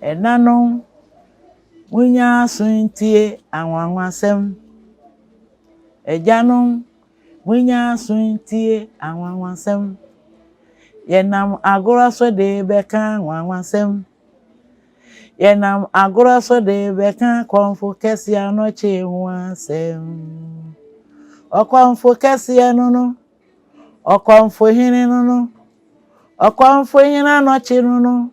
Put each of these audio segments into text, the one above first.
Ɛnanom, monyɛ aso ntie anwanwasɛm. Agyanom, monyɛ aso ntie anwanwasɛm. Yɛnam agorɔ so de rebɛka anwanwasɛm. Yɛnam agorɔ so de rebɛka kɔmfo kɛseɛ anɔkye ho asɛm. Ɔkɔmfo kɛseɛ no no, Ɔkɔmfo hene no no, Ɔkɔmfo hene anɔkye no no,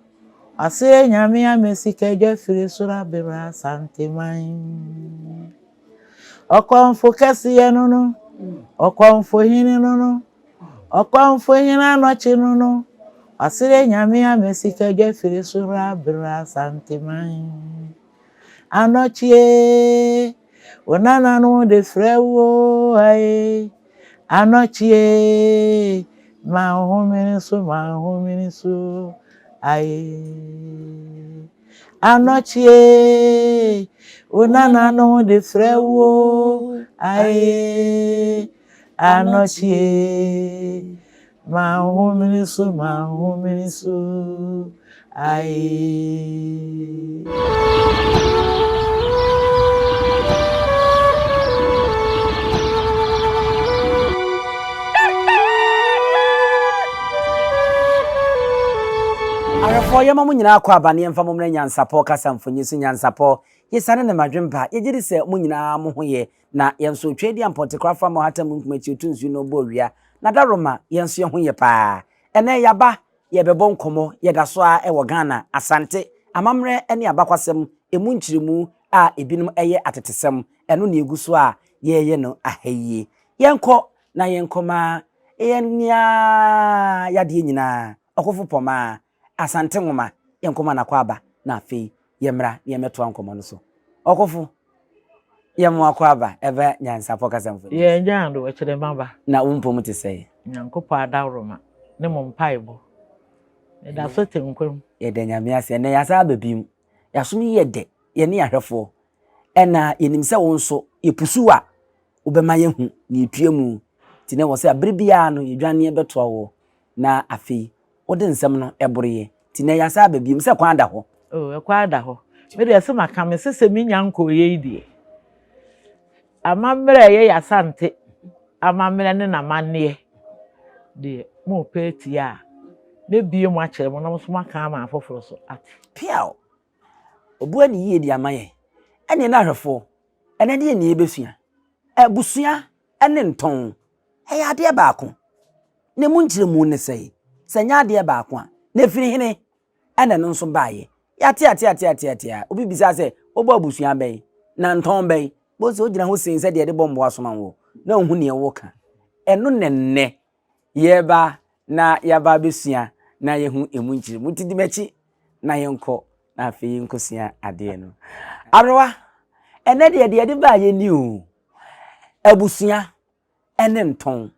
Ɔseɛ Nyame ama sikadwa firi soro abere Asanteman. Ɔkɔmfo kɛseɛ no no, Ɔkɔmfo hene no no, Ɔkɔmfo hene anɔkye no no, Ɔseɛ Nyame ama sikadwa firi soro abere Asanteman. Anɔkye, wo nananom de frɛ wo ae. Anɔkye, ma wo homene so, ma wo homene so ae. Anɔkye, wo nananom de frɛ wo ae. Anɔkye, ma wo homene so, ma wo homene so ae. Ahwɛfoɔ, yɛma mo nyinaa akɔ aba ne yɛmfa mo mmrɛ Nyansapɔ kasa mfonyin so Nyansapɔ, yɛsiane ne madwempa, yɛgye di sɛ mo nyinaa mo ho yɛ, na yɛn nso Tweaduampɔn Tekorafa ma ɔhata mununkum akyi otu nsuo na ɔbɔ owia, na Daroma, yɛn nso yɛn ho yɛ paa. Ɛnnɛ yɛaba Yɛrebɛbɔ nkɔmmɔ, yɛda so ara wɔ Ghana, Asante, amammerɛ ne abakwasɛm, ɛmu nkyerɛmu a ebinom yɛ atetesɛm, ɛno na yɛgu so a yɛreyɛ no aha yi. Yɛnkɔ na yɛnkɔma yɛn nea yadeɛ nyinaa, Ɔkofo Pɔmaa, Asante Nwoma, yɛnkɔma no akwaaba na afei yɛmmra na yɛmmɛtoa nkɔmmɔ no so. Ɔkofo, yɛmmo akwaaba ɛbɛ Nyansapɔ kasa mfoni. Yɛn gyaa do ɛkyerɛ maba. Na wo mpom te sɛn? Nyankopɔn adaworoma ne mo mpaebɔ. Meda so te nkwa mu. Yɛda Nyame ase. Ɛnnɛ yɛasan aba bio. Yɛasom yi yɛ dɛ, yɛne yɛn ahwɛfoɔ. Ɛna yɛnim sɛ wo nso, yɛpusu wo a, wobɛma yɛahu nea ɛtua mu. Nti na ɛwɔ sɛ bere biara no yɛdwane bɛtoa woɔ, na afei wode nsɛm no boro yɛn. Nti nnɛ yɛasan aba bio. Sɛ kwan da hɔ. Oh, ɛkwan da hɔ. Me deɛ sɛ maka, mese sɛ menya nkɔeɛ yi deɛ, Amammerɛ a ɛyɛ y'Asante amammerɛ ne n'amanneɛ deɛ morepɛ atie a, mɛbue mu akyerɛ mo na mo nso moaka ama afoforɔ nso ate. Piaw! Obua ne yie de ama yɛn. Ɛneɛ na ahwɛfoɔ, ɛnɛ deɛ ne yɛbɛsua? Abusua ne ntɔn, ɛyɛ adeɛ baako? Na emu nkyerɛmu ne sɛn? Sɛ ɛnyɛ adeɛ baako a, na ɛfiri hene? Ɛna ɛno nso baeɛ. Yɛateateateateatea a, obi bisa sɛ, wobɔ abusua bɛn? Na ntɔn bɛn? Bohu sɛ wogyina hɔ sen sɛ deɛ yɛde bɔ mmoa soma woɔ, na wonhu neɛ woreka. Ɛno na nnɛ yɛreba na yɛaba abɛsua na yɛahu ɛmu nkyerɛmu. Nti di m'akyi na yɛnkɔ na afei yɛnkɔsua adeɛ no. Aberewa, ɛnnɛ deɛ deɛ yɛde baeɛ ni o, abusua ne ntɔn.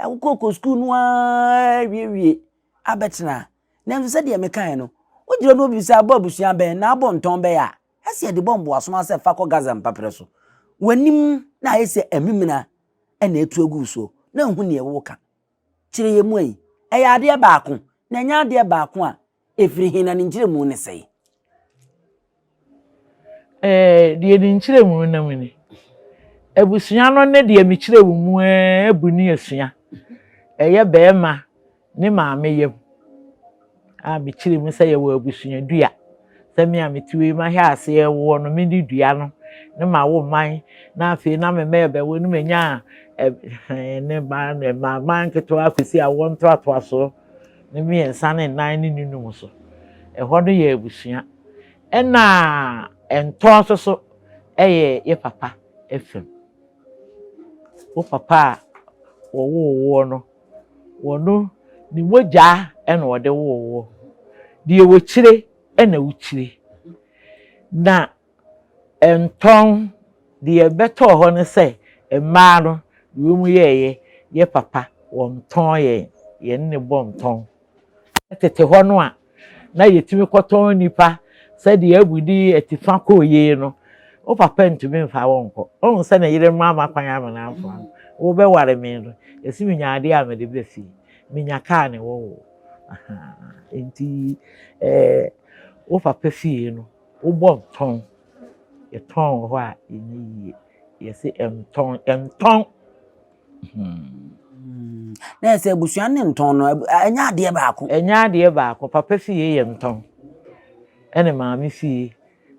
Wokɔkɔ sukuu no ara wiewie abɛtena. Nanso sɛdeɛ mekaeɛ no, wogyina no obi sɛ abɔ abusua bɛn na abɔ ntɔn bɛn a, ɛsɛ yɛde bɔ mboasom asɛ fa kɔ Gaza mpaperɛ so. W'anim na ayɛ sɛ amimina na atu agu wo soɔ na nhu neɛ woreka. Kyerɛ yɛn mu ayi. Ɛyɛ adeɛ baako na ɛnyɛ adeɛ baako a Ɛfiri he na ne nkyerɛmu ne sɛe? Ɛɛ, deɛ ne nkyerɛmu nam ni. Abusua no ne deɛ mekyerɛ wo mu ɛɛ abu ne asua. Ɛyɛ bɛrima ne maame yam a mekyerɛ mu sɛ yɛwɔ abusua dua. Sɛ me a mete wei mahwɛ aseɛ woɔ no mene dua no ne ma wo man na afei na me mma ɛbɛwo no manya ne ma ne ma ma nketewa akɔsi awoɔ ntoatoasoɔ. ne mmiɛnsa ne nnan ne nnum so. Ɛhɔ no yɛ abusua. Ɛna ntɔ nso so yɛ yɛ papa fam. Wo papa a wɔwoo woɔ no, wɔno ne mogya na ɔde woo woɔ. Deɛ wɔkyire na wokyire. Na Ntɔn, deɛ ɛbɛtɔɔ hɔ ne sɛ mmaa no deɛ wɔn yɛeɛ, yɛ papa wɔntɔn yɛn, yɛne no bɔ ntɔn. Tete hɔ no a na yɛtumi kɔtɔn nnipa sɛdeɛ abu de atifa kɔɔ yei no, wo papa ntumi mfa wo nkɔ. Wohu sɛ ne yere mma ama kwan ama no amfa no. Wobɛware me no, ɛsi menya adeɛ a mede ba fie. Menya kaa ne wɔ wo. Nti ɛɛ. Wo papa fie no, wobɔ ntɔn. Yɛtɔn wɔ hɔ a, ɛnyɛ yie. Yɛse ntɔn, ntɔn. Hmm. Na ɛsɛ abusua ne ntɔn no, ɛnyɛ adeɛ baako. Ɛnyɛ adeɛ baako. Papa fie yɛ ntɔn, ɛne maame fie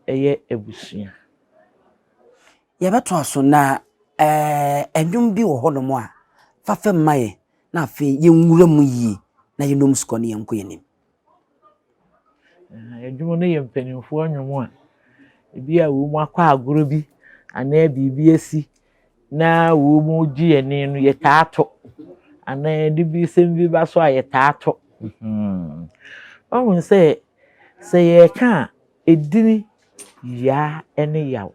ɛyɛ abusua. Yɛbɛtoa so na ɛɛ nnwom bi wɔ hɔnom a fa fam ma yɛ na afei yɛnwura mu yie na yɛnom sukɔ ne yɛnkɔ yɛn anim. Nnwom no yɛ mpanimfoɔ nnwom a ebi a wɔn akɔ agorɔ bi anaa biribi asi na wɔn gye yɛn ani no yɛtaa to anaa yɛde bi sɛm bi ba so a yɛtaa to. Ɔhu sɛ sɛ yɛreka a edini yaa ne yaw.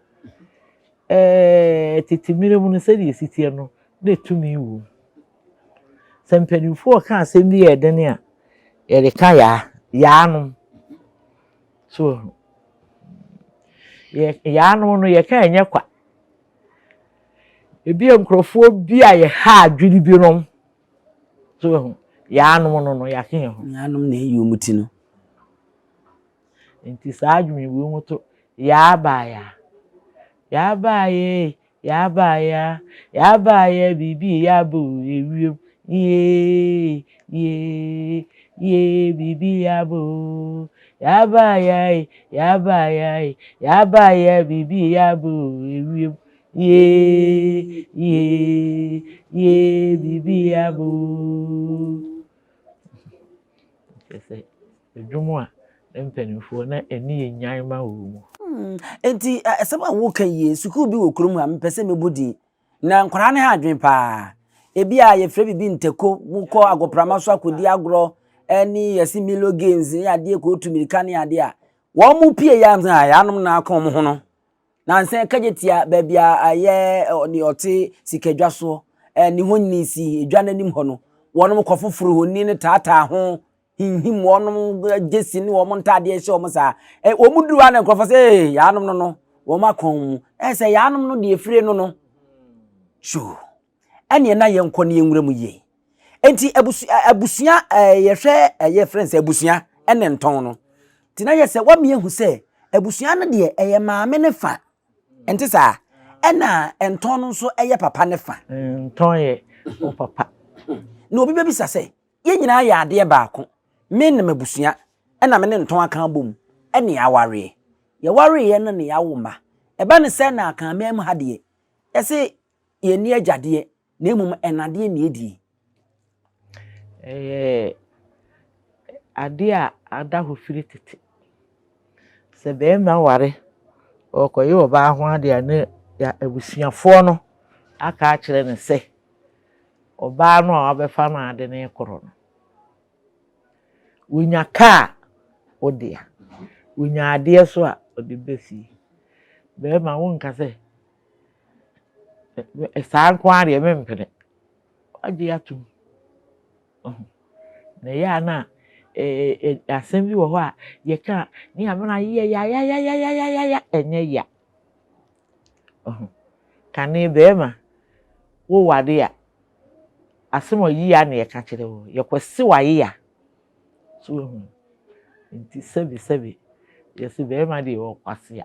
Ɛɛ tete mmerɛ mu no sɛdeɛ esi teɛ no na etumi wɔ mu. Sɛ mpanimfoɔ reka asɛm bi yɛ den a yɛde ka yaa yaanom. So yɛ yaanom no yɛka ɛnyɛ kwa. Ebi yɛ nkurɔfoɔ bi a yɛha adwene binom. So yaanom no no yɛaka yɛn ho. Yaanom na ɛyi wɔn ti no. Nti saa adwene wei mu to yaa baa yaa baa yee yaa baa yaa yaa baa yaa biribi yɛ aba o ewiem yee yee yee biribi yɛ aba o yaa baa yaa yaa baa yaa yaa baa yaa biribi yɛ aba o ewiem yee yee yee biribi yɛ aba o. Kyerɛ sɛ dwom a ne mpanimfoɔ na ɛni yɛ nyan ma wɔ mu. Nti asɛm a woka yie, sukuu bi wɔ kurom ha mepɛ sɛ mebɔ din na nkwadaa no ha adwene paa. Ebi a yɛfrɛ biribi ntako, mokɔ agoprama so akɔdi agorɔ ɛne yɛse Milo games ne adeɛ kɔɔtu mirika ne adeɛ a wɔn mo pie yɛ a yɛanom na aka wɔn ho no. Nansa kagye tia baabi a ɛyɛ ne ɔte sikadwa soɔ ne hɔ nyini si edwa n'anim hɔ no, wɔn kɔ foforo honi no taataa ho hinhim wɔn gyesi ne wɔn ntaadeɛ hyɛ wɔn saa. Ɛ wɔn duru hɔ a na nkurɔfoɔ sɛ ee yaanom no no wɔn akɔn mu. Ɛ sɛ yaanom no deɛ efire no no. Sure. Ɛneɛ na yɛnkɔ ne yɛnwura mu yie. Enti abusua abusua ɛɛ yɛhwɛ ɛyɛ frɛ sɛ abusua ɛne ntɔn no. Nti na yɛ sɛ wɔn ehu sɛ abusua no deɛ ɛyɛ maame ne fa. Nte saa. Ɛna ntɔn no nso ɛyɛ papa ne fa. Ntɔn yɛ wo papa. Na obi bɛbisa sɛ yɛn nyinaa yɛ adeɛ baako. Me nam abusua ɛna me ne ntɔn aka abom ɛne awareɛ. Yɛwareɛ no ne yɛawo mma. Ɛba ne sɛ na akanman mu ha deɛ yɛse yɛnni agyadeɛ na mmom ɛnadeɛ ne yɛdie. Ɛyɛ adeɛ a ada hɔ firi tete. Sɛ barima ware, ɔrekɔyɛ ɔbaa ho adeɛ a ne abusuafoɔ no aka akyerɛ no sɛ ɔbaa no a wabɛfa no ade no rekorɔ no, wonya kaa a, wo dea. Wonya adeɛ so a, ɔde ba fie. Barima wonka sɛ saa nko ara deɛ mempene. Wagye atom. Na ɛyɛ a na asɛm bi wɔ hɔ a yɛka a ne amena yɛ yayayayayaya ɛnyɛ ya. Kane bɛrima woware a asɛm a ɔyi ya na yɛka kyerɛ wo. Yɛkɔse wayea. So woahu. Nti sɛbi sɛbi yɛse bɛrima deɛ ɔkwasea.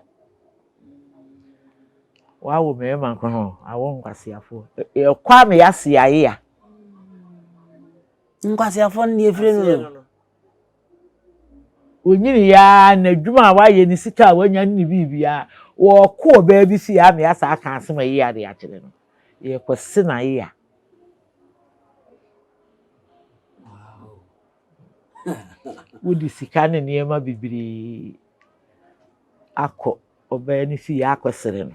Wawo mmarima nko ho awo nkwaseafoɔ. Yɛkɔ a na yɛase ayea. Nkwaseafoɔ no deɛ efiri no no. Onyini yaa n'adwuma a wayɛ ne sika a wanya ne ne biribiara wɔkɔ ɔbaa bi fie a na yɛasa aka asɛm a ɛyɛ ade akyerɛ no. Yɛkɔse n'ayea. Wode sika ne nneɛma bebree akɔ ɔbaa no fie akɔsere no.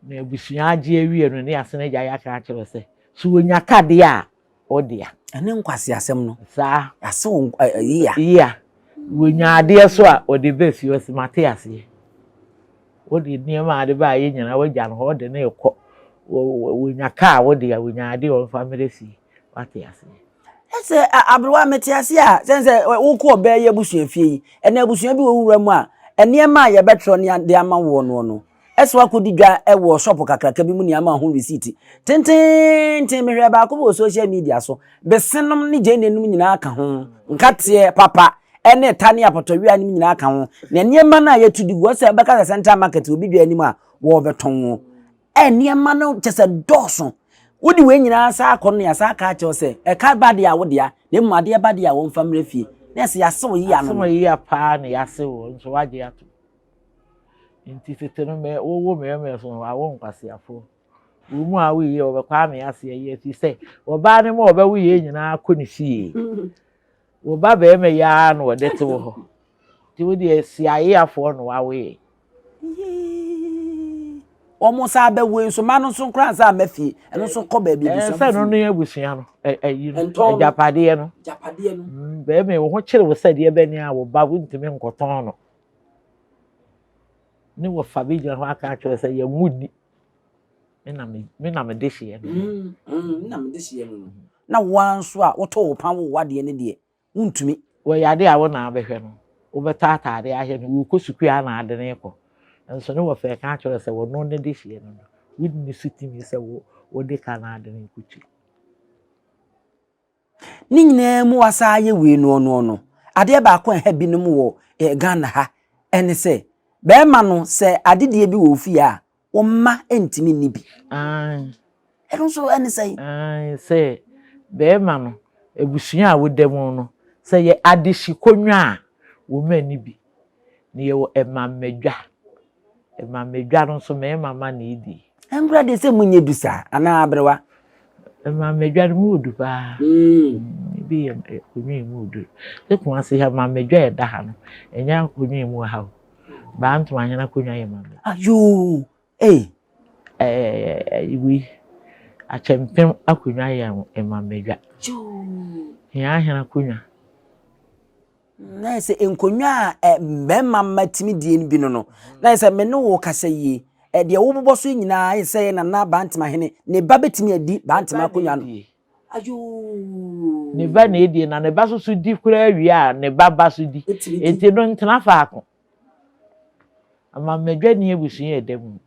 Na abusua agye awie no ne yɛasene agya yɛaka akyerɛ sɛ so wonya kadeɛ a ɔdea. Ɛne nkwaseasɛm no. Saa. Yɛase wo yia. Yia. Wonya adeɛ so a ɔde ba fie ɔsi mate aseɛ. Wode nneɛma a ade ba ayɛ nyinaa wagya no hɔ ɔde ne rekɔ. Wonya kaa wode a wonya adeɛ ɔmfa mmerɛ fie. Wate aseɛ. Ɛsɛ aberewa mete ase a sɛn sɛ wokɔ ɔbaa yi abusua fie yi ɛna abusua bi wɔ wura mu a nneɛma a yɛbɛtwerɛ ne de ama woɔ noɔ no ɛsɛ wakɔdi dwa wɔ shop kakraka bi mu ne ama ho receipt tententen mehwɛ baako bi wɔ social media so besenom ne gyeene nom nyinaa ka ho nkateɛ papa. ne ta ne apɔtɔwia no nyinaa ka ho. Na nneɛma no a yɛtu de gu hɔ sɛ wobɛka sɛ central market obi dwa anim a wɔrebɛtɔn wo. Nneɛma no kyɛ sɛ dɔɔso. Wode wei nyinaa saa akɔ no na yɛasan aka akyerɛ wo sɛ ɛka ba deɛ a wo dea na mmom adeɛ ba deɛ a wɔmfa mmrɛ fie. Na yɛsɛ yɛasew yea no no. Asew yea paa na yɛasew wo nso woagye atom. Nti tete no mɛ wowo mmarima so no wɔawo nkwaseafoɔ. Wɔn mu a woyie wɔbɛkɔ ame ase ayi ɛfiri sɛ ɔbaa no ma ɔbɛwo yei nyinaa kɔ ne fie. Wo ba barima yi ara na ɔde te wo hɔ. Nti wo deɛ si ayeafoɔ na wawo yɛn. Wɔn saa bɛwo yi nso mma no nso koraa nsa amma fie. Ɛno nso kɔ baabi abusua Sɛ no ne abusua no ɛyi no agyapadeɛ no. Agyapadeɛ no. Barima yi wo ho kyere wo sɛ deɛ bɛni a wo ba wontumi nkɔtɔn no. Ne wɔfa bi gyina hɔ aka akyerɛ sɛ yɛn mu nni. Me na me me na mede hyeɛ no. Mm, mm, me na mede hyeɛ no no. Na wo ara nso a wotɔ wo pan wo wadeɛ no deɛ, wontumi. Wɔyɛ adeɛ a wo na abɛhwɛ no, wobɛtɔ ataadeɛ ahwɛ no, worekɔ sukuu a na ade no rekɔ. Nso ne wɔfɛ ka akyerɛ sɛ wɔno ne de hyeɛ no no, wonni so tumi sɛ wo wode ka na ade no rekɔtua. Ne nyinaa mu wasan ayɛ wei noɔ noɔ no, adeɛ baako a ɛha binom wɔ eh, Ghana ha ɛne sɛ, bɛrima no sɛ adedie bi wɔ wo fie a, wo mma ntumi nni bi. Ɛno nso ɛne sɛn? Sɛ bɛrima no, abusua a woda mu no, sɛ yɛ adehye konwa a, wo mma nni bi. Na yɛwɔ ɛmammadwa. Mmammadwa no nso mmarima mma na edi. Ɛnkora deɛ sɛ monyɛ du saa anaa aberewa? Mmammadwa no mu wɔ du paa. Ebi yɛ akonnwa emu wɔ du. Sɛ Kumasi ha mmammadwa a ɛda ha no, ɛnyɛ akonnwa emu wɔ ha o. Baa Ntomahene akonnwa yɛ mmammadwa. Ayoo ei. Ɛɛ wei Akyɛmpem akonnwa yɛ mmammadwa. Hiahene akonnwa. Na ayɛ sɛ nkonnwa a mmarima mma tumi die no bi no no, na ayɛ sɛ me ne wo kasa yie. Deɛ wobobɔ so yi nyinaa ayɛ sɛ yɛ Nana Bantemahene, ne ba bɛtumi adi Bantema akonnwa no. Ayoo. Ne ba na edie, na ne ba nso so di koraa wie a, ne ba ba so di. Enti no ntena faako. Amammadwa nni abusua a ɛda mu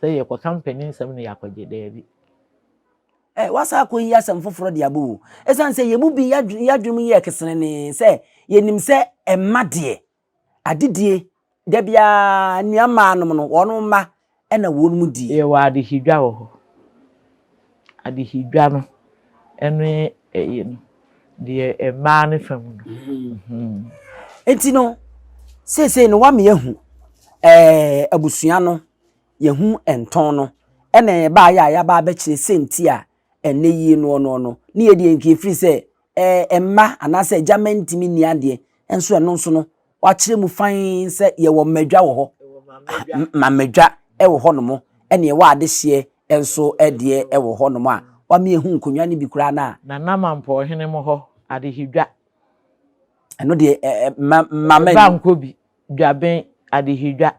sɛ yɛkɔka mpanin nsɛm na yɛakɔgye, daabi. Ɛ, woasan akɔyi asɛm foforɔ de aba o. Ɛsiane sɛ yɛn mu bi yɛadwene mu yɛ kesenenee sɛ yɛnim sɛ mma deɛ, adedie, da biara nua mmaa nom no, wɔn mma na wɔn die. Yɛwɔ adehidwa wɔ hɔ. Adehidwa no ɛne ɛyi no, deɛ mmaa no fa mu no. Enti no, seesei no woama yɛahu ɛɛ abusua no Yɛhu ntɔn no ɛna yɛbaeɛ a yɛaba abɛkyerɛ sɛnti a ɛnnɛ yie noɔ noɔ no ne yɛ deɛ nka ɛfiri sɛ ɛɛ mma anaasɛ agya mma ntumi nni adeɛ nso ɛno nso no wakyerɛ mu fann sɛ yɛwɔ mmadwa wɔ hɔ mammadwa ɛwɔ hɔ nom ɛne ɛwɔ adehyeɛ nso ɛdeɛ ɛwɔ hɔ nom a wama yɛhu nkonnwa no bi koraa no a. Nana Mampɔhene mo hɔ adehedwa. Ɛno deɛ ɛɛ ma mma. Ba nkɔ bi. Dwaben, Adehidwa,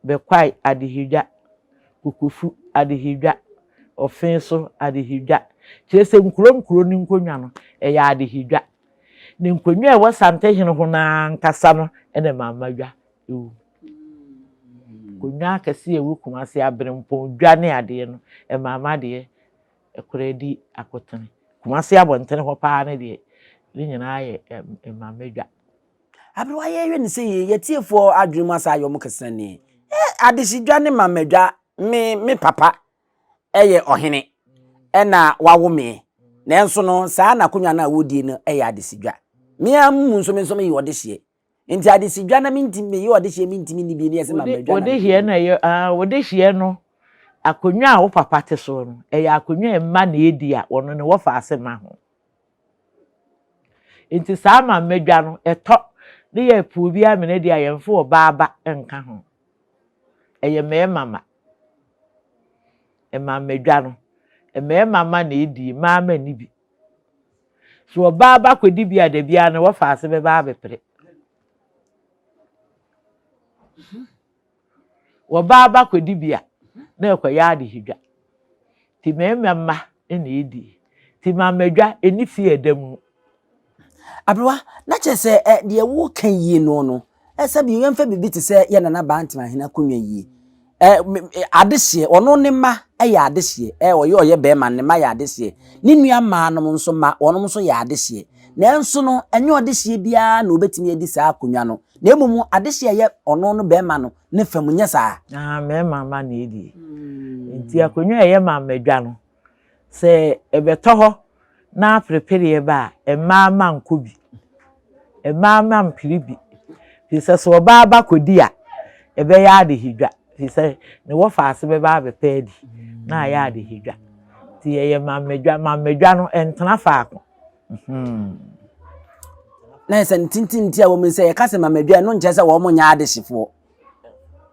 Bɛkwae, Adehidwa, Kokofu, Adehidwa, Ɔfeeso, Adehidwa. Kyerɛ sɛ nkuro nkuro no nkonnwa no, ɛyɛ Adehidwa. Na nkonnwa a ɛwɔ Santehene ho no ara ankasa no na Mammadwa wɔ mu. Nkonnwa akɛseɛ a ɛwɔ Kumasi, Aberempɔn dwa ne adeɛ no, Mama deɛ koraa di akotene. Kumasi abɔntene hɔ paa no deɛ, ne nyinaa yɛ Mammadwa. Aberewa yɛhwɛ no sɛ yie yɛtiefoɔ adwene mu asa ayɛ ɔmo kesenenee. Eh, adehyedwa ne mamadwa me me papa ɛyɛ ɔhene ɛna wawo me nanso no saa n'akonnwa no a wɔdie no ɛyɛ adehyedwa. Me ara mu nso me nso meyɛ ɔdehyeɛ. Nti adehyedwa na mentimi meyɛ ɔdehyeɛ mentimi nni bi ne yɛsɛ mamadwa na Wodehyeɛ no ɛyɛ ah wodehyeɛ no akonnwa a wo papa te soɔ no ɛyɛ akonnwa a mma na ɛdi a wɔno ne wɔfa ase ma ho. Nti saa amammadwa no, ɛtɔ ne yɛ puo bi amena di a yɛmfa ɔbaa ba nka ho. Ɛyɛ mmarima ma. Mmammadwa no, mmarima ma na ɛdi, mmaa ma nni bi. So ɔbaa ba kɔdi bi a da biara no wɔfa ase bɛba abɛpere. Wɔba ba kɔdi bi a, na ɛkɔyɛ adehedwa. Nti mmarima mma na ɛdi. Nti mamadwa, ɛnni fie a ɛda mu. Aberewa, na kyerɛ sɛ ɛ, deɛ woreka yie no no, ɛ, sɛbi yɛmfa biribi te sɛ yɛ Nana Bantama Ahene akonnwa yie. Ɛ, me, me, adehyeɛ, ɔno ne mma yɛ adehyeɛ. Ɛ, ɔyɛ ɔyɛ bɛrima, ne mma yɛ adehyeɛ. Ne nua mmaa nom nso mma, wɔnom nso yɛ adehyeɛ. Nanso no, ɛnyɛ ɔdehyeɛ biara na ɔbɛtumi adi saa akonnwa no, na mmom adehyeɛ a ɛyɛ ɔno no barima no ne fam, nyɛ saa? Aa, mmarima mma na ɛdie. Nti akonnwa a ɛyɛ mammadwa no, sɛ ɛbɛtɔ hɔ na aperepereɛ ba a, mmaa mma nkɔ bi. Mmaa mma mpere bi. Firi sɛ sɛ ɔbaa ba kɔdi a, ɛbɛyɛ adehedwa. Firi sɛ ne wɔfaase bɛba abɛpɛ adi na ayɛ adehedwa. Nti ɛyɛ mammadwa. Mammadwa no, ɛntena faako. Hmm. Na yɛ sɛ ne tintinti a wɔn sɛ yɛka sɛ mamadwa ɛno nkyerɛ sɛ wɔn nyɛ adehyefoɔ.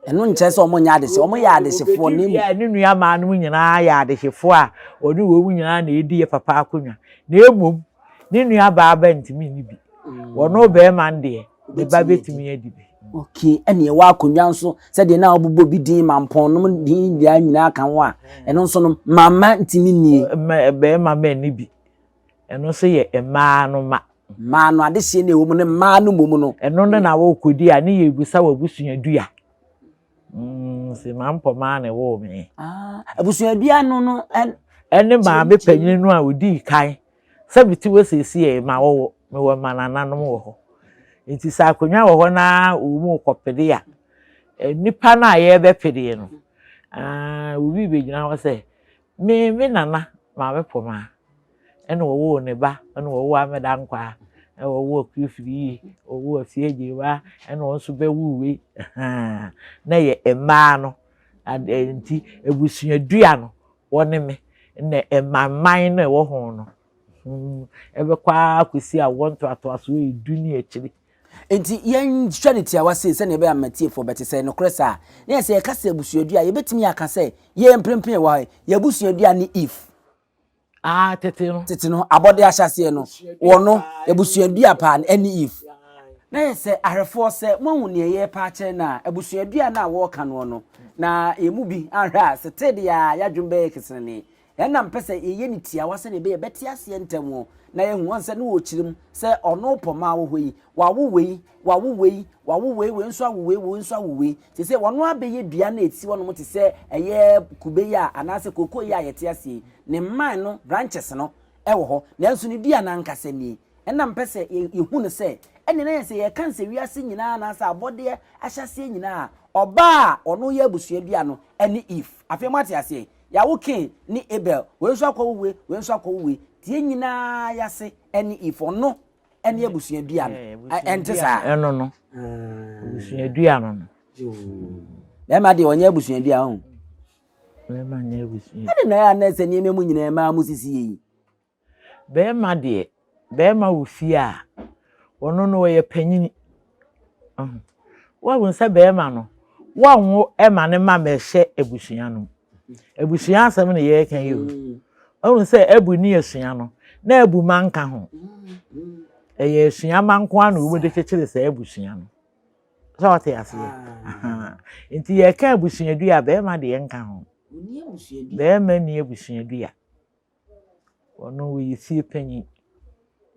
Ɛno nkyerɛ sɛ wɔn nyɛ adehye, wɔn yɛ adehyefoɔ ne mu. Ne nua maa no nyinaa yɛ adehyefoɔ a ɔne wɔn nyinaa na edi yɛ papa akonnwa. Na emom ne nua baa ba ntumi nni bi. Wɔn bɛrima no deɛ ne ba betumi adi bi. Okay, ɛne ɛwɔ akonnwa nso sɛdeɛ na wɔbobɔ bi din mampɔn nom din deɛ nyinaa ka ho a ɛno nso no mama ntumi nnie. Bɛrima ma nni bi. Ɛno nso yɛ mmaa no ma. Mmaa no adehyeɛ no ɛwɔ mu no mmaa no mmom no. Ɛno no na wɔrekɔdi a ne yɛrebisa w'abusuadua. Mm, sɛ mampɔmaa na ɛwoo me. Ah, abusuadua no no. Ɛne maame panyin no a ɔdii kan sɛ mete hɔ seesei yɛ ma wɔwɔ mewɔ mma nananom wɔ hɔ. Nti sɛ akonnwa wɔ hɔ na wɔn rekɔpede a, nnipa no a yɛrebɛpedeɛ no, ah, obi bɛgyina hɔ sɛ Me me nana maame Pomaa ɛna ɔwoo ne ba ɛna ɔwoo Amedankwaa ɛna ɔwoo Akuafiriyi ɔwoo Afiagyiriwa ɛna ɔno nso bɛwoo wei ahaa na yɛ mmaa no nti abusuadua no wɔne me na mmanman no ɛwɔ ho no hmm, ɛbɛkɔ ara kɔsi awoɔ ntoatoasoɔ edu ne akyiri. Enti yɛnhwɛ no tiawa sei sɛnea ɛbɛyɛ a m'atiefoɔ bɛte. Sɛ ɛyɛ nokorɛ saa a, na yɛ sɛ yɛka sɛ abusuadua a, yɛbɛtumi aka sɛ yɛn mprempren yɛwɔ ha yi, yɛn abusuadua ne Eve. Ah, tete no. Tete no, abɔde ahyɛaseɛ no, wɔ no, abusuadua paa no, ɛne Eve. Na yɛ sɛ ahwɛfoɔ sɛ moahu nea yɛrepɛ akyerɛ no a, abusuadua no a wɔreka noɔ no, na yɛn mu bi anhwɛ a, setee deɛ a yɛadwene bɛyɛ kesenenee. Ɛnna mepɛ sɛ yɛyɛ no tiawa sɛnea ɛbɛyɛ yɛbɛte aseɛ ntɛm o, na yɛahu. Wɔn sɛ ne wɔkyerɛ mu sɛ ɔno pɔmaa wɔ hɔ yi, wawo wei, wawo wei, wawo wei, wei nso awo wei, wei nso awo wei. Te sɛ wɔn abɛyɛ dua no a ɛsi hɔnom te sɛ ɛyɛ kube yi a anaasɛ koko yi a yɛte aseɛ yi, ne mman no, branches no, wɔ hɔ, nanso ne dua no ankasa nie. Ɛnna mepɛ sɛ yɛhu no sɛ, ɛnneɛ na yɛ sɛ yɛka no sɛ wiase nyinaa anaasɛ abɔdeɛ ahyɛaseɛ nyinaa a, ɔbaa a ɔno yɛ abusua dua no ne Eve. Afei moate aseɛ? Yɛawo Kain ne Abel, wei nso akɔwo wei, wei nso akɔwo wei. Nti yɛn nyinaa yɛase ne Eve, ɔno ne abusua dua no. Ɛnte saa? Ɛno no, abusua dua no no. Bɛrima deɛ ɔnyɛ abusua dua ho. Bɛrima nyɛ abusua. Ɛne na ɛyɛ anɛ sɛ nneɛma mu nyinaa mmaa mu sisi yɛ yi. Barima deɛ, barima wɔ fie a, ɔno no ɔyɛ panyini. Woahu sɛ barima no, wɔnwo ma ne mma mmɛhyɛ abusua no mu. Abusua asɛm na yɛreka yi o. Woahu sɛ abu ne asua no, na abu ma nka ho. Ɛyɛ asua ma nko ara na wɔde kyekyere saa abusua no. Sɛ ɔte aseɛ. Nti yɛreka abusuadua a, barima deɛ nka ho. Barima nni abusuadua. Ɔno ɔyɛ fie panyin.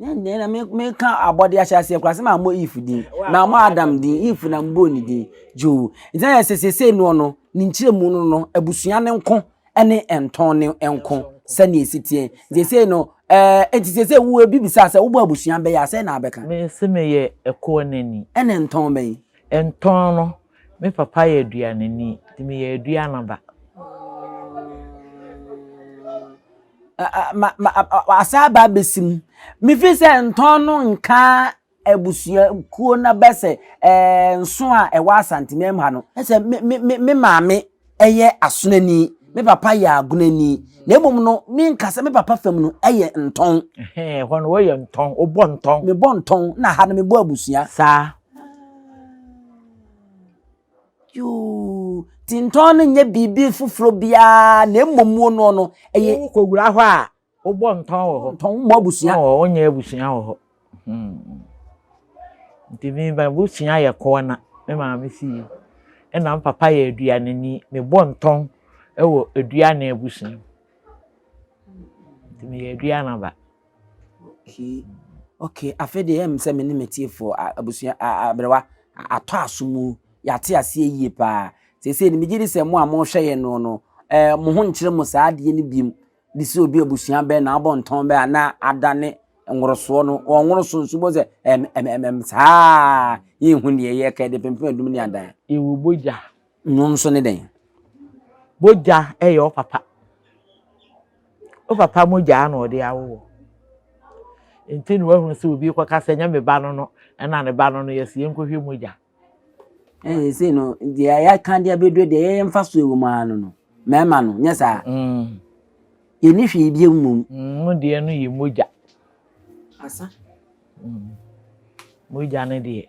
Ɛndeɛ na meka abɔde ahyɛaseɛ koraa sɛ mammɔ Eve din, mammɔ Adam din, Eve na mbɔɔ ne din. Yoo, nti na yɛ sɛ seesei noɔ no, ne nkyerɛmu no no, abusua no nko ne ntɔn no nko sɛdeɛ ɛsi teɛ. Nti seesei no, ɛɛ, nti seesei wo ebi bisa sɛ wobɔ abusua bɛyɛ a, sɛn na abɛka? Me se meyɛ ɛkoɔ nani. Ɛne ntɔn bɛn? Ntɔn no, Me papa yɛ aduaneni, nti meyɛ aduana ba. Ma ma asa aba abɛsi mu. Mefi sɛ ntɔn no nka abusuakuo na bɛ sɛ ɛɛ nso a ɛwɔ Asantemam ha no. Sɛ me me me me maame yɛ asonani, me papa yɛ agonani. Na mmom no, menka sɛ me papa fam no yɛ ntɔn. Ɛhɔ no wɔyɛ ntɔn, wobɔ ntɔn. Mebɔ ntɔn na ha no mebɔ abusua. Saa. Yoo, ti ntɔn no nyɛ biribi foforɔ biara na mmom mu no no ɛyɛ. Wokɔwura hɔ a wobɔ ntɔn wɔ hɔ. Ntɔn mmɔ abusua. Wɔ wonyɛ abusua wɔ hɔ. Hmm. Nti me m'abusua yɛ kɔɔna me maame fie ɛna me papa yɛ aduaneni mebɔ ntɔn wɔ aduane abusua mu. Nti meyɛ aduana ba. Okay, okay. Afei deɛ ɛyɛ me sɛ me ne m'atiefoɔ abusua aberewa atɔ aso mu yɛate aseɛ yie paa. Seesei no megye di sɛ mo a mohwɛ yɛn no no ɛɛ mo ho nkyerɛ mo saa adeɛ no biem de sɛ obi abusua bɛn na abɔ ntɔn bɛn anaa adane. Nworosoɔ no, wɔnworo so nso bɔ sɛ ɛm ɛm ɛm ɛm saa yɛnhu deɛ yɛka yɛde pempem adum ne adan. Yɛwɔ bogya. Nnwom nso ne dɛn? Bogya yɛ wo papa. Wo papa mogyaa na ɔde awo wo. Nti na wahunu sɛ obi kɔka sɛ nyɛ me ba no no ɛna ne ba no no yɛsi yɛnkɔhwɛ mogya. Ɛɛ sei no deɛ yɛaka de abɛduro deɛ yɛyɛ mfa so ɛwɔ mu ara no no mmarima no nyɛ saa. Mm. Yɛnni hwee bio mmom. Mm, mo deɛ no yɛ mogya. Asa. Mm. Mogya no deɛ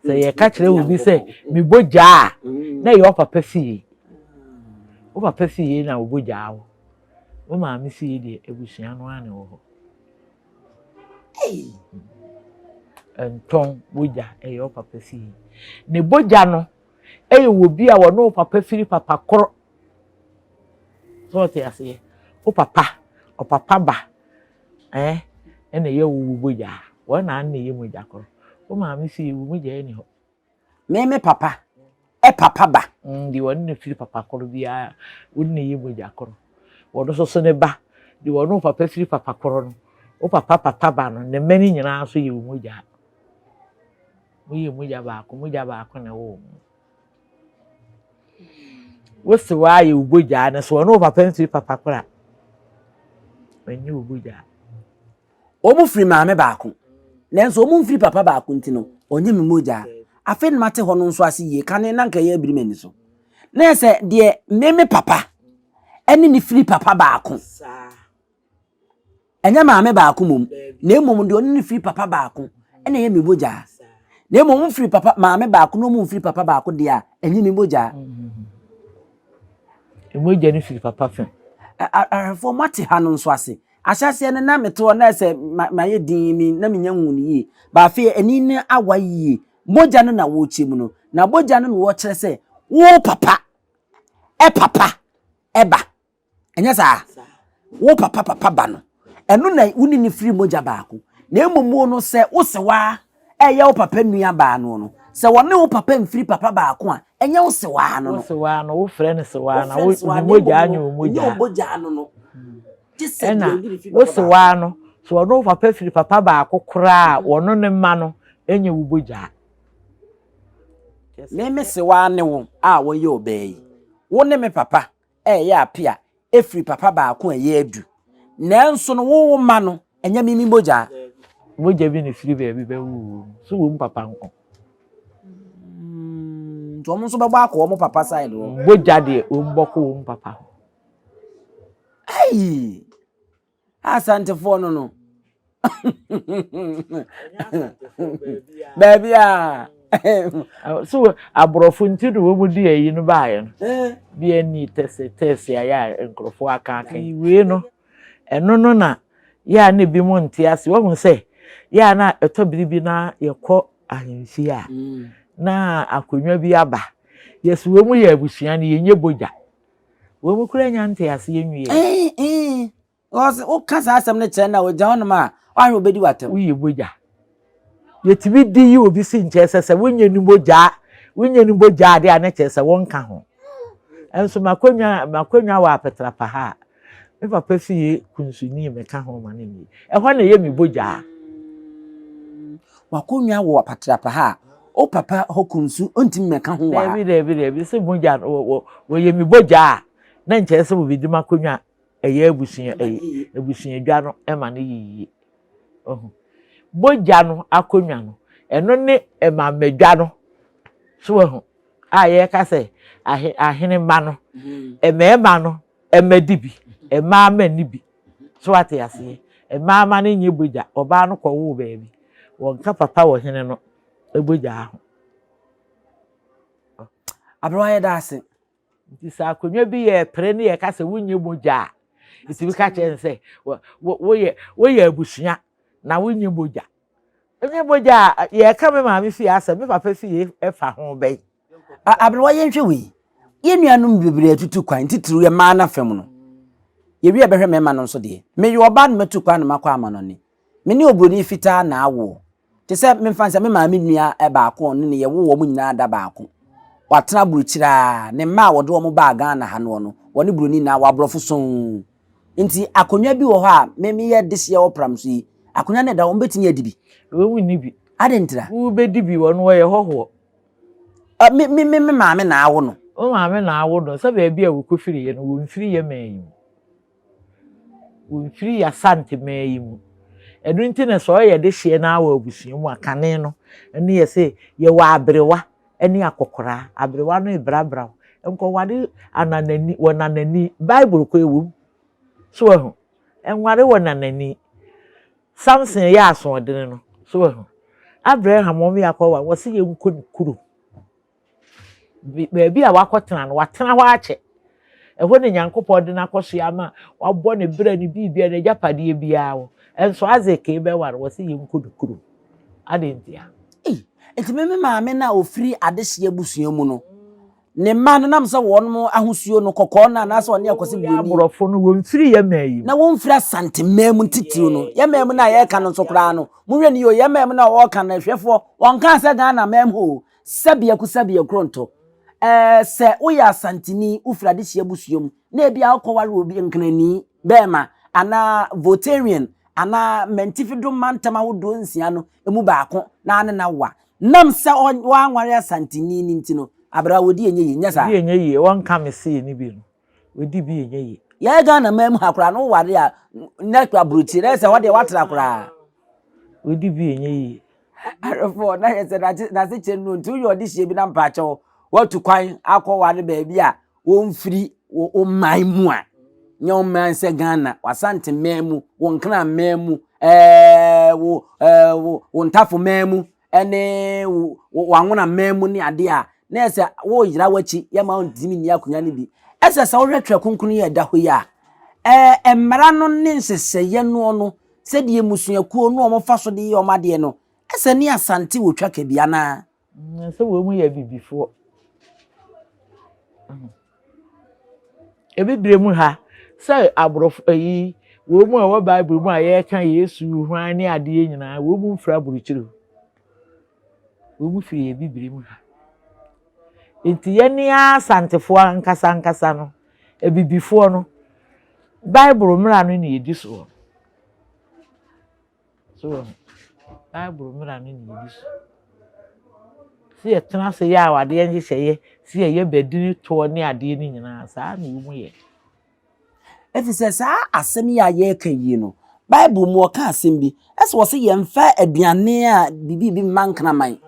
sɛ yɛka kyerɛ wo bi sɛ mebɔ gya a mm. na ɛyɛ wo papa fie. Wo papa fie na wɔbɔ gyaa wo. Wo maame fie deɛ abusua no ara na ɛwɔ hɔ. Ntɔn bogya ɛyɛ wo papa fie. Ne bogya no ɛyɛ wɔ bi a wɔne wo papa firi papa koro. So ɔte aseɛ? Wo papa, ɔpapa ba eh, ɛna ɛyɛ wo wo bogya. Wɔn na na ɛyɛ mogya koro. Wo maame fie wo mogya ɛni hɔ. Me me papa, ɛ papa ba. Deɛ wɔne no firi papa koro biara, wo ne no yɛ mogya koro. Wɔn nso so ne ba, deɛ wɔne wo papa firi papa koro no, wo papa papa ba no, ne mma no nyinaa nso yɛ wo mogya. Moyɛ mogya baako, mogya baako na ɛwɔ wɔn mu. Wo se woayɛ wo bogyaa no so ɔne wo papa mfiri papa koro a, ɔnyɛ wo bogyaa. Wɔn firi maame baako, nanso wɔn mfiri papa baako nti no, ɔnyɛ me mogyaa. Afei na mate hɔ no nso ase yie, kane na nka ɛyɛ abiri m'ani so. Na yɛ sɛ deɛ me me papa ɛne ne firi papa baako. Ɛnyɛ maame baako mmom, na mmom deɛ ɔne ne firi papa baako ɛna ɛyɛ me mogyaa. Na mmom mfiri papa maame baako na wɔn mfiri papa baako deɛ a, ɛnyɛ me mogyaa. Mogya no firi papa fam. Ahwɛfoɔ moate ha no nso ase. Ahyɛaseɛ no na mete hɔ na sɛ mayɛ din mi na menya hu no yie. Ba afei ani no awa yie. Mogya no na wɔrekyɛ mu no. Na mogya no na wɔkyerɛ sɛ wo papa ɛpapa ɛba. Ɛnyɛ saa? Wo papa papa ba no. Ɛno na wo ne no firi mogya baako. Na mmom wo no sɛ wo sewaa ɛyɛ wo papa nua baa no no, sɛ wɔne wo papa mfiri papa baako a, ɛnyɛ wo sewaa no no. Wo sewaa no, wofrɛ no sewaa na wo ne mogya nyɛ wo mogya. Nyɛ wo mogya no no. Ɛna wo sewaa no, sɛ ɔne wo papa firi papa baako koraa a, wɔno ne mma no nyɛ wo bogyaa. Me me sewaa ne wo a wɔyɛ ɔbaa yi. Wo ne me papa ɛyɛ ape a ɛfiri papa baako a ɛyɛ adu. Nanso no wo wo mma no, ɛnyɛ me me mogyaa. Mogya bi na ɛfiri baabi bɛwo wo mu. So wɔ mu papa nko. Nti wɔn nso bɛbɔ akɔ wɔn papa side hɔ. Mogya deɛ wɔn bɔkɔ wɔn papa hɔ. Ayi! Asantefoɔ no no. Baabi a. So aborɔfo nti na wɔn di ayi no baayɛ no. Bi ani tɛse tɛse ayɛ a nkurɔfoɔ aka aka yi wei no ɛno no na yɛ a na ebi mo nte ase wɔn sɛ yɛ a na ɛtɔ biribi na yɛkɔ ahemfie a na akonnwa bi aba yɛsi wɔn mu yɛ abusua no yɛnyɛ bogya. Wɔn kura nya nteaseɛ nwie. Because woka saa asɛm no kyerɛ no a ɔgyina hɔnom a wahwɛ obɛdi w'atɛm. Woyɛ mogya. Yɛtumi di yi obi si nkyɛn sɛ sɛ wonyɛ no mogya wonyɛ no mogya adeɛ a ne kyerɛ sɛ wonka ho. Nso makonnwa makonnwa wɔ apetrapa ha a me papa fie kunsuni meka ho ma no nyi. Ɛhɔ na ɛyɛ me bogyaa. Wakonnwa wɔ apatrapa ha a wo papa hɔ kunsu ntumi mmɛka ho wɔ ha. Dabi dabi dabi sɛ mogya no wɔyɛ me bogya a na nkyerɛ sɛ wɔbɛdi m'akonnwa ɛyɛ abusua ɛyɛ abusuadwa no ɛma no yɛ yie. Ɔho bogya no akonnwa no ɛno ne ɛmamadwa no so wahu a yɛka sɛ ahe ahene mma no mmarima no ɛma di bi mmaa ma ni bi. So wate aseɛ? Mmaa ma no nyɛ bogya. Ɔbaa no kɔwoo baabi. Wɔnka papa wɔ hene no bogyaa ho. Aberewa yɛda ase. Nti sɛ akonnwa bi yɛ pere ne yɛka sɛ wonyɛ mogya a, ɛtumi ka kyerɛ no sɛ woyɛ woyɛ abusua na wonyɛ mogya. Ɛnyɛ mogya a yɛka me maame fie asɛm, me papa fie ɛfa ho bɛn. Aberewa yɛnhwɛ wei. Yɛn nuanom bebree atutu kwan, titiriw yɛ mmaa no afam no. Yɛwie a bɛhwɛ mmarima no nso deɛ. Meyɛ ɔbaa na matu kwan na makɔ amanɔne. Me ne oburoni fitaa na awoɔ. Te sɛ memfa no sɛ me maame nua baako a ɔne no yɛwoo wɔn nyinaa da baako. Watena aburokyire ara, ne mma a wɔde wɔn baa Ghana ha noɔ no, wɔne buroni na awo aborɔfo sɔnn. Nti akonnwa bi wɔ hɔ a me meyɛ dehyeɛ wɔ pram so yi. Akonnwa no ɛda hɔ, wɔbɛtumi adi bi? Wɔn nni bi. Adɛn ntira? Wobɛdi bi, wɔn wɔyɛ hɔhoɔ. Me me me maame na awo no. Wo maame na awo no, sɛ baabi a wɔkɔfiriiɛ no, wɔmfiri yɛ man yi mu. Wɔmfiri yɛ Asante man yi mu. Ɛno nti na sɛ ɔyɛ dehyeɛ no ara wɔ abusua mu a, kane no, ɛno yɛ sɛ yɛwɔ aberewa ne akɔkoraa. Aberewa no rebrabra wo. Nkɔware ananani, wɔ nanani. Bible kɔ ɛwɔ mu. So wahu? Nware wɔ nanani. Samson yɛ asoɔdene no. So wahu? Abraham wɔn yɛ akɔwa, wɔse yɛnkɔ ne kurom. Baabi a wakɔtena no, watena hɔ akyɛ. Ɛhɔ na Nyankopɔn de no akɔsoɛ ama wabɔ ne berɛ ne biribia n'agyapadeɛ biara wɔ. Ɛnso Isaac bɛware, wɔse yɛnkɔ ne kurom. Adɛn ntia? Ei, nti me me maame no a ɔfiri adehyeɛ abusua mu no, ne mma no nam sɛ wɔn ahosuo no kɔkɔɔ no anaasɛ ɔne akɔse buroni. Aborɔfo no wɔmfiri yɛn man yi mu. Na wɔmfiri Asante man mu titiriw no. Yɛn man mu no a yɛreka no nso koraa no, monhwɛ no yie o, yɛn man mu no a wɔreka no, ahwɛfoɔ, wɔnkaa sɛ Ghana man mu o, sɛbeako sɛbeako nto. Ɛɛ, sɛ woyɛ Asanteni, wofiri adehyeɛ abusua mu, na ebia wokɔware obi Nkranni bɛrima anaa Voltarian anaa Mantifi do mantam ahodoɔ nsia no mu baako na ne no awo a, nam sɛ wanware Asanteni no nti no, aberewa wɔdi ɛnyɛ yie, nyɛ saa? Wɔdi ɛnyɛ yie, wɔnka me see no bi no, wɔdi bi ɛnyɛ yie. Yɛn Ghana man mu ha koraa no woware a, na aburokyire, na ɛsɛ hɔ deɛ woatra koraa. Wɔdi bi ɛnyɛ yie. Awerɛfoɔ, na yɛ sɛ n'asekyerɛ no nti woyɛ ɔdehyeɛ bi na mpaakyɛw woatu kwan akɔware baabi a wɔmfiri wo man mu a, nyɛ wo man sɛ Ghana, w'Asante man mu, wo Nkran man mu, ɛɛ wo ɛɛ wo wo Ntafo man mu, ɛne wo w'Anwona man mu ne adeɛ a, na yɛ sɛ woyera w'akyi, yɛma wontumi nni akonnwa no bi. Ɛsɛ sɛ wohwɛ Twerɛ Kronkron yi a ɛda hɔ yi a, ɛɛ mmara no ne nhyehyɛeɛ noɔ no, sɛdeɛ mmusuakuo no a wɔfa so de yɛ wɔn adeɛ no, ɛsɛ ne Asante wɔ twaka bi anaa? Sɛ wɔn mu yɛ abibifoɔ. Ebibire mu ha, sɛ aborɔfo ayi, wɔn mu a ɛwɔ Bible mu a yɛreka Yesu hwan ne adeɛ nyinaa, wɔn mu mfiri aburokyire o. Wɔn mu firi ebibire mu ha. Nti yɛn ara Asantefoɔ ankasa ankasa no, abibifoɔ no, Bible mmara no na yɛdi soɔ. So wɔn Bible mmara no na yɛdi so. Sɛ yɛtena ase yɛ awadeɛ nhyehyɛeɛ, sɛ yɛyɛ badini toɔ ne adeɛ no nyinaa, saa na wɔn yɛ. Efisɛ saa asɛm yi a yɛreka yi no, Bible mu ɔka asɛm bi, ɛsɛ wɔ sɛ yɛmfa aduane a biribi bi mma nkraman.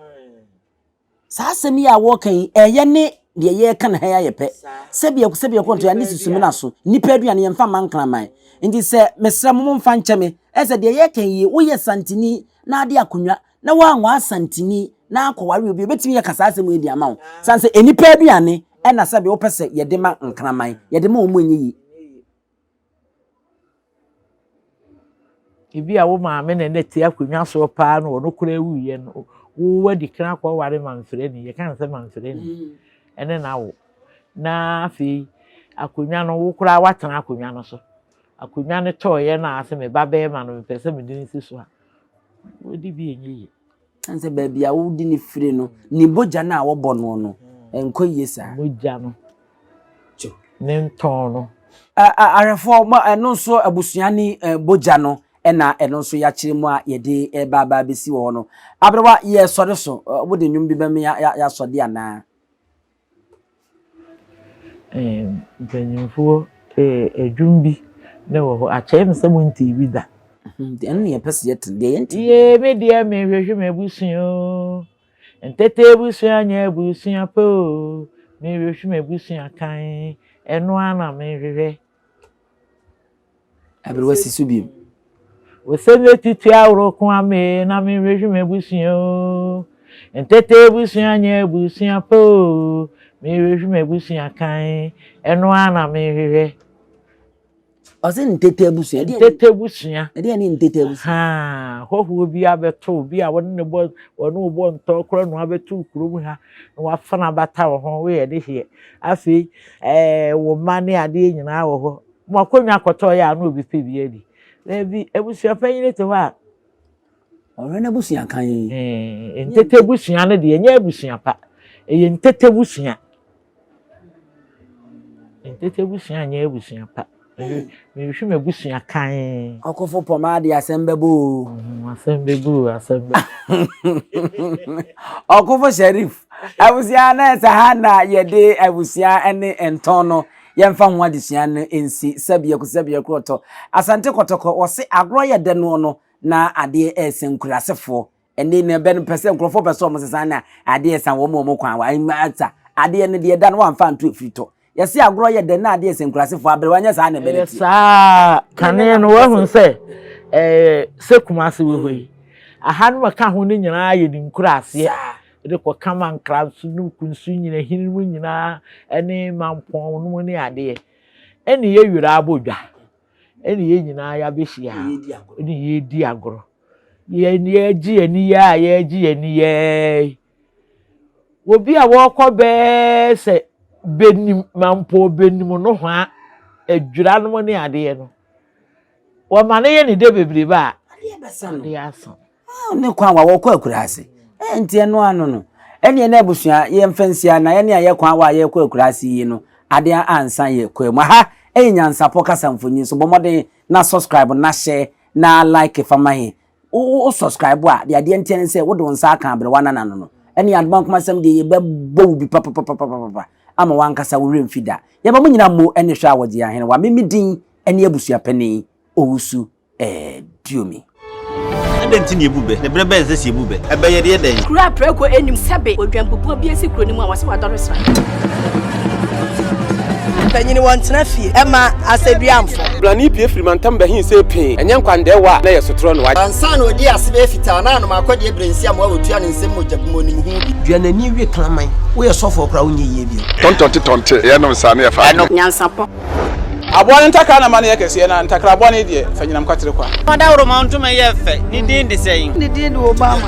Saa asɛm yi a wɔreka yi, ɛyɛ ne deɛ yɛreka no ha yi ayɛ pɛ. Sɛbi ɛkɔ sɛbi ɛkɔ ntoa ne susumina so. Nnipa aduane yɛmfa mma nkraman. Nti sɛ mesrɛ mo momfa nkyɛ me. Ɛsɛ deɛ yɛreka yi, woyɛ Santini na ade akonnwa na woanwaa Santini na akɔware obi, obɛtumi yɛka saa asɛm yi de ama wo. Sane sɛ nnipa aduane ɛna sɛbi wopɛ sɛ yɛde ma nkraman, yɛde ma wɔn ɛnyɛ yie. Ebia wo maame na na ɛte akonnwa soɔ paa na ɔno koraa wuiɛ no, wo wadi kan akɔware mamfrani, yɛka no sɛ mamfrani, mm. ɛne na wo. Na afei akonnwa no, wo koraa woatena akonnwa no so. Akonnwa no tɔɔeɛ na asɛ me ba bɛrima no mepɛ sɛ mede no si so a, wodi bi ɛnyɛ yie. Ɛne sɛ baabi a wodi ne firi no, ne bogya no a wɔbɔ no no, ɛnkɔ yie saa. Mogya no, ne ntɔn no. Ahwɛfoɔ, ɛno nso abusua ne bogya no ɛna ɛno nso yɛakyerɛ mu a yɛde ɛba aba abɛsi wɔ hɔ no. Aberewa, yɛsɔre so, wode nnwom bi bɛma yɛasɔde anaa? Mpanyimfoɔ dwom bi na ɛwɔ hɔ, akyɛe me sɛ montee bi da. Ɛno na yɛpɛ sɛ yɛte, deɛ yɛnte. Yee, me deɛ mehwehwɛ m'abusua o, Ntete abusua nyɛ abusua pa o, mehwehwɛ m'abusua kan, ɛno ara na mehwehwɛ. Aberewa si so bio. Wosɛ mɛtutu aworo ko ame na menhwehwɛ m'abusua o. Ntete abusua nyɛ abusua pa o. Mehwehwɛ m'abusua kan, ɛno ara na mehwehwɛ. Ɔsɛ ntete abusua. Ntete abusua. Ɛdeɛ ne ntete abusua. Haa, hɔhoɔ bi abɛto bi a wɔne ne bɔ wɔne wo bɔ ntɔ korɔ no abɛto kurom ha na wafa no abata wo ho woyɛ de hyeɛ. Afei ɛɛ wo mma ne adeɛ nyinaa wɔ hɔ. Mo akonnwa kɔtɔeɛ a na obi pɛ bi adi. Daabi, abusua panyin te hɔ a. Ɔhwɛ n'abusua kan. Ɛɛ, ntete abusua no deɛ, ɛnyɛ abusua pa. Ɛyɛ ntete abusua. Ntete abusua nyɛ abusua pa. Mehwehwɛ m'abusua kann. Ɔkofo pɔmaa de asɛm bɛbɔ oo. Asɛm bɛbu oo, asɛm bɛbu. Ɔkofo Sharif, abusua na ɛsɛ ha na yɛde abusua ne ntɔn no yɛmfa ho adesua no nsi sɛbiako sɛbiako ɔtɔ. Asante Kɔtɔkɔ, wɔse agorɔ yɛ dɛ noɔ no na adeɛ ɛresɛ nkurasefoɔ. Ɛnde na ɛbɛ no pɛ sɛ nkurɔfoɔ pɛ sɛ wɔn sesa na adeɛ ɛsa wɔn wɔn kwan wa asa adeɛ no deɛ ɛda no wɔamfa anto efiri tɔ. Yɛse agorɔ yɛ dɛ na adeɛ ɛsɛ nkurasefoɔ abere wanyɛ saa na ɛbɛ no tie. Saa kane no wahu sɛ ɛɛ sɛ Kumase wɔ hɔ yi aha no ɛka ho no nyinaa yɛ ne nkuraaseɛ de kɔka Mankranso no Kunsu Nyinahini mu nyinaa ɛne Mampɔn no mu ne adeɛ ɛne yɛ werɛ abɔ dwa ɛne yɛn nyinaa yɛabɛhyia ha ɛne yɛredi agorɔ. Yɛn yɛregye yɛn ani a yɛregye yɛn ani yɛɛ obi a wɔrekɔ bɛɛ sɛ benim mampɔ benim nohoa adwira nom ne adeɛ no wɔma no yɛ ne dɛ bebrebe a adeɛ asa. Ne kwan wa wɔkɔ akuraase nti ɛno ano no ɛneɛ na abusua yɛmfa nsia na yɛne a yɛ kwan wa yɛkɔ akuraase yi no adeɛ ansa yɛ kwan mu aha ɛyɛ nyansapɔ kasa mfonyin so bɔ mmɔden na subscribe na hyɛ na like fa ma he. Wo wo subscribe a, deɛ adeɛ nteɛ ne sɛ wode wo nsa aka aberewa nana no no. Ɛne Adoma Nkomasɛm deɛ yɛbɛbɔ wo bi papapapapapa ama w'ankasa wo werɛ mfi da. Yɛma mo nyinaa mo ne hwɛ a wɔgye ahenewa. Me me din ne abusuapanin Owusu Duomi. Adɛn nti na yɛbu bɛ? Na berɛ bɛn na ɛsɛ sɛ yɛbu bɛ? Ɛbɛ yɛ deɛ dɛn? Kuro a prako nnim sɛbe odwanbubuo bi asi kuro no mu a wɔse wadɔre sra. Mpanyin wɔntena fie mma asɛduamfo. Blani pue firi mantam bɛhee see pee, ɛnyɛ nkwandɛɛwa a na ɛyɛ sotorɔ no. Ansa na odii ase bɛyɛ fitaa na anom akɔdeɛ berɛ nsi amoa wɔtua ne nsam mogya bi mu onim ho bi. Dua n'ani we kraman. Woyɛ sɔfoɔ koraa wonyɛ yie bio. Tɔntɔnte tɔnte yɛnom saa ne yɛfa adwene. Nyansapɔ. Aboa no ntakra na ma no yɛ kɛseɛ, na ntakra bɔne deɛ, fa nyinam kwatere kwa. Ɔdawuroma ntoma yɛ fɛ, ne din de sɛn? Ne din de Obama.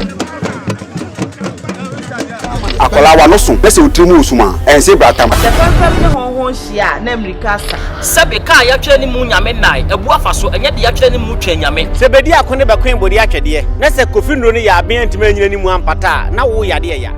Akwadaa w'ano so na sɛ wo tiri mu wɔ sum a, ɛnse bratam. Sɛ fɛmfɛm ne hɔnhɔn hyia a, na mmirika asa. Sɛbe ka a yɛatwerɛ ne mu Nyame nnae, abu afa so, ɛnyɛ deɛ yɛatwerɛ ne mu Twɛn Nyame. Sɛ bedi ako ne bɛkoe bode atwɛdeɛ, na sɛ Kofi nnuro no yɛ aben antumi anyina ne mu ampata a, na wo yadeɛ ya.